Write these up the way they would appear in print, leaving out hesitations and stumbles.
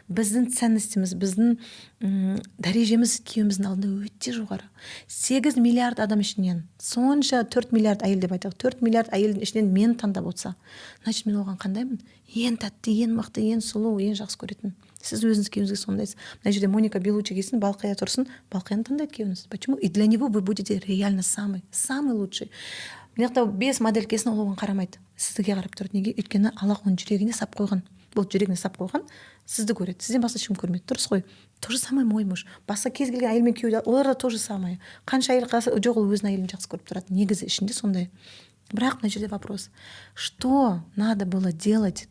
Біздің ценностіміз, біздің дәрежеміз күйеуіміздің алдында өте жоғары. 8 миллиард адам ішінен, сонша 4 миллиард әйел деп айтайық, 4 миллиард әйелдің ішінен мені таңдап отырса, значит, мен оған қандаймын? Ең тәтті, ең мықты, ең сұлу, ең жақсы көретін. Сіз өзіңіз күйеуіңізге сондайсыз. Мына жерде Моника Белуччи келсін, Балқия тұрсын, Балқияны таңдайды күйеуіңіз. Почему? И для него вы будете реально самый самый лучший. Мына жақта бес модель келсін, ол оған қарамайды, сізге қарап тұрады. Неге? Өйткені Аллах оның жүрегіне сап қойған. Бұл жүрегіне сап қойған, сізді көреді, сізден басқа ешкім көрмейді, дұрыс қой? То же самое мой муж. Басқа кез келген әйел мен күйеу, олар да то же самое. Қанша әйел қалса, жоқ, ол өзінің әйелін жақсы көріп тұрады, негізі ішінде сондай. Бірақ мына жерде вопрос: что надо было делать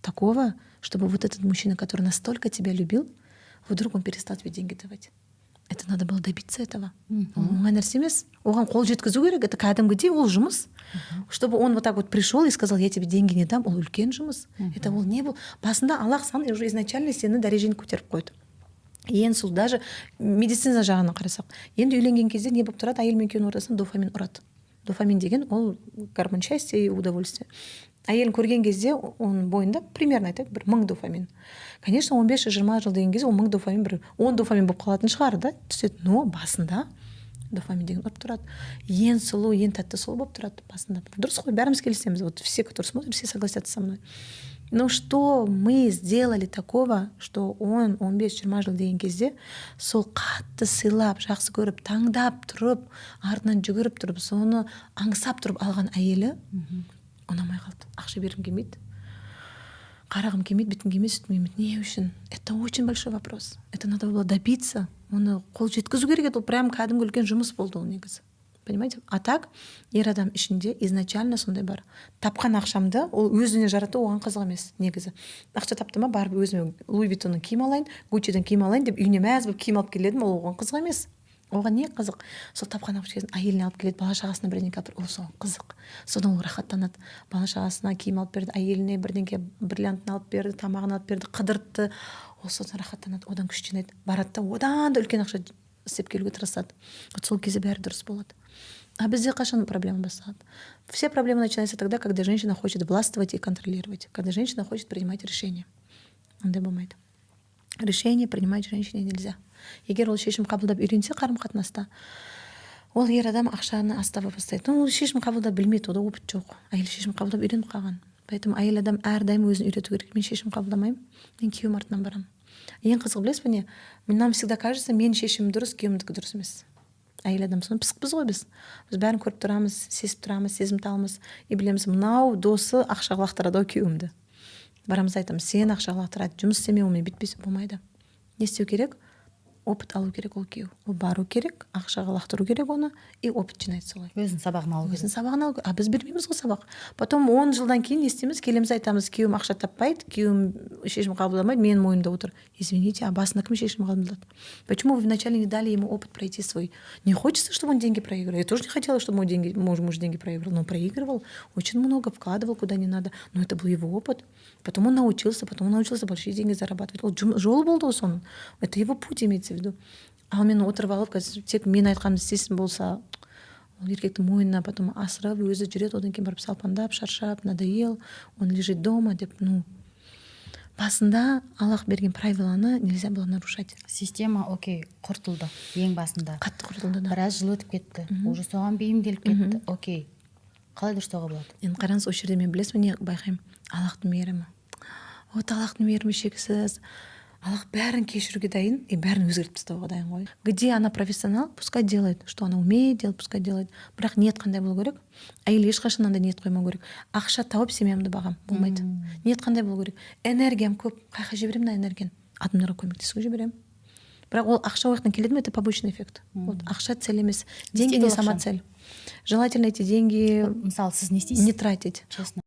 такого, чтобы вот этот мужчина, который настолько тебя любил, вдруг он перестал тебе деньги давать? Это надо было добиться этого. Ол оңай нәрсе емес, оған қол жеткізу керек. Это кәдімгідей ол жұмыс, чтобы он вот так вот пришел и сказал: «Я тебе деньги не дам». Ол үлкен жұмыс. Это ол не был басында. Аллах саған уже изначально сені дәрежені көтеріп қойды, ең сол. Даже медицина жағынан қарасақ, енді үйленген кезде не болып тұрады? Әйел мен күйеуінің ортасында дофамин ұрады. Дофамин деген ол гормон счастья и удовольствия. Әйелін көрген кезде оның бойында, примерно айтайық, бір 1000 дофамин. Конечно, 15-20 жыл деген кезде ол 1000 дофамин бір 10 дофамин болып қалатын шығар да, түседі. Но басында дофамин деген ұрып тұрады, ең сұлу, ең тәтті сол болып тұрады басында, дұрыс қой? Бәріміз келісеміз. Вот все, которые смотрят, все согласятся со мной. Но что мы сделали такого, что он 15-20 жыл деген кезде сол қатты сыйлап, жақсы көріп, таңдап тұрып, артынан жүгіріп тұрып, соны аңсап тұрып алған әйелі ұнамай қалды? Ақша бергім келмейді, қарағым келмейді, бүйткім келмейді, сөйткім келмейді. Не үшін? Это очень большой вопрос. Это надо было добиться, оны қол жеткізу керек еді. Ол прям кәдімгі үлкен жұмыс болды ол негізі, понимаете? А так ер адам ішінде изначально сондай бар: тапқан ақшамды ол өзіне жарату оған қызық емес негізі. Ақша тапты ма, барып өзіме Луи Виттоннан киім алайын, Гуччидан киім алайын деп, үйіне мәз болып киім алып келеді ме? Ол оған қызық емес. Оған не қызық? Сол тапқан ақшасын әйеліне алып келеді, бала шағасына бірдеңке алып береді, ол соған қызық, содан ол рахаттанады. Бала шағасына киім алып берді, әйеліне бірдеңке, бриллиантын алып берді, тамағын алып берді, қыдыртты, ол содан рахаттанады, одан күш жинайды, барады да, одан да үлкен ақша істеп келуге тырысады. Вот сол кезде бәрі дұрыс болады. А бізде қашан проблема басталады? Все проблемы начинаются тогда, когда женщина хочет властвовать и контролировать, когда женщина хочет принимать решения. Ондай болмайды. Решение принимать женщине нельзя. Егер ол шешім қабылдап үйренсе қарым қатынаста, ол ер адам ақшаны аз таба бастайды. Ну, ол шешім қабылдап білмейді, онда опыт жоқ. Әйел шешім қабылдап үйреніп қалған. Поэтому әйел адам әрдайым өзін үйрету керек: мен шешім қабылдамаймын, мен күйеуім артынан барамын. Ең қызығы білесіз бе не? Нам всегда кажется, менің шешімім дұрыс, күйеуімдікі дұрыс емес. Әйел адам соны, пысықпыз ғой біз. Біз бәрін көріп тұрамыз, сезіп тұрамыз, сезімталмыз и білеміз: мынау досы ақшаға лақтырады ау күйеуімді. Барамыз, айтамыз: «Сен ақшаға лақтырады, жұмыс істеме онымен, бүйтпесе болмайды». Не істеу керек? Опыт алу керек. Ол күйеу, ол бару керек, ақшаға лақтыру керек оны, и опыт жинайды солай. Өзінің сабағын алу керек. Өзінің сабағын алу керек. А біз бермейміз ғой сабақ. Потом 10 жылдан кейін не істейміз? Келеміз, айтамыз: «Күйеуім ақша таппайды, күйеуім шешім қабылдамайды, менің мойнымда отыр». Извините, а басында кім шешім қабылдады? Почему вы вначале не дали ему опыт пройти свой? Не хочется, чтобы он деньги проигрывал. Я тоже не хотела, чтобы мой муж деньги проигрывал, но он проигрывал очень много, вкладывал куда не надо, но это был его опыт. Потом он научился, потом он научился большие деньги зарабатывать. Ол жолы болды ғой соның, это его путь имеется в виду. Ал мен отырып алып, қазір тек мен айтқанымды істесін болса, ол еркектің мойнына потом асырып өзі жүреді. Одан кейін барып салпаңдап, шаршап, «надоел, он лежит дома» деп. Ну, басында Аллах берген правиланы нельзя было нарушать. Система, окей, құртылды ең басында. Қатты құртылды, да. Біраз жыл өтіп кетті, уже соған бейімделіп кетті. Окей, қалай дұрыстауға болады? Енді қараңыз, осы жерде мен, білесіз бе, не байқаймын? Аллахтың мейірімі. Вот Аллахтың мейірімі шексіз. Аллах бәрін кешіруге дайын и бәрін өзгертіп тастауға дайын ғой. Где она профессионал, пускай делает, что она умеет делать, пускай делает. Бірақ ниет қандай болу керек? Әйел ешқашан андай ниет қоймау керек: «Ақша тауып, семьямды бағамын». Болмайды. Ниет қандай болу керек? Энергиям көп, қай жаққа жіберемін мына энергияны? Адамдарға көмектесуге жіберемін. Бірақ ол ақша ол жақтан келеді ме? Это побочный эффект. Вот ақша цель емес, деньги Істейді не ол сама ақшаны? цель. Желательно эти деньги Мысалы, сіз не істейсіз? не тратить. Честно.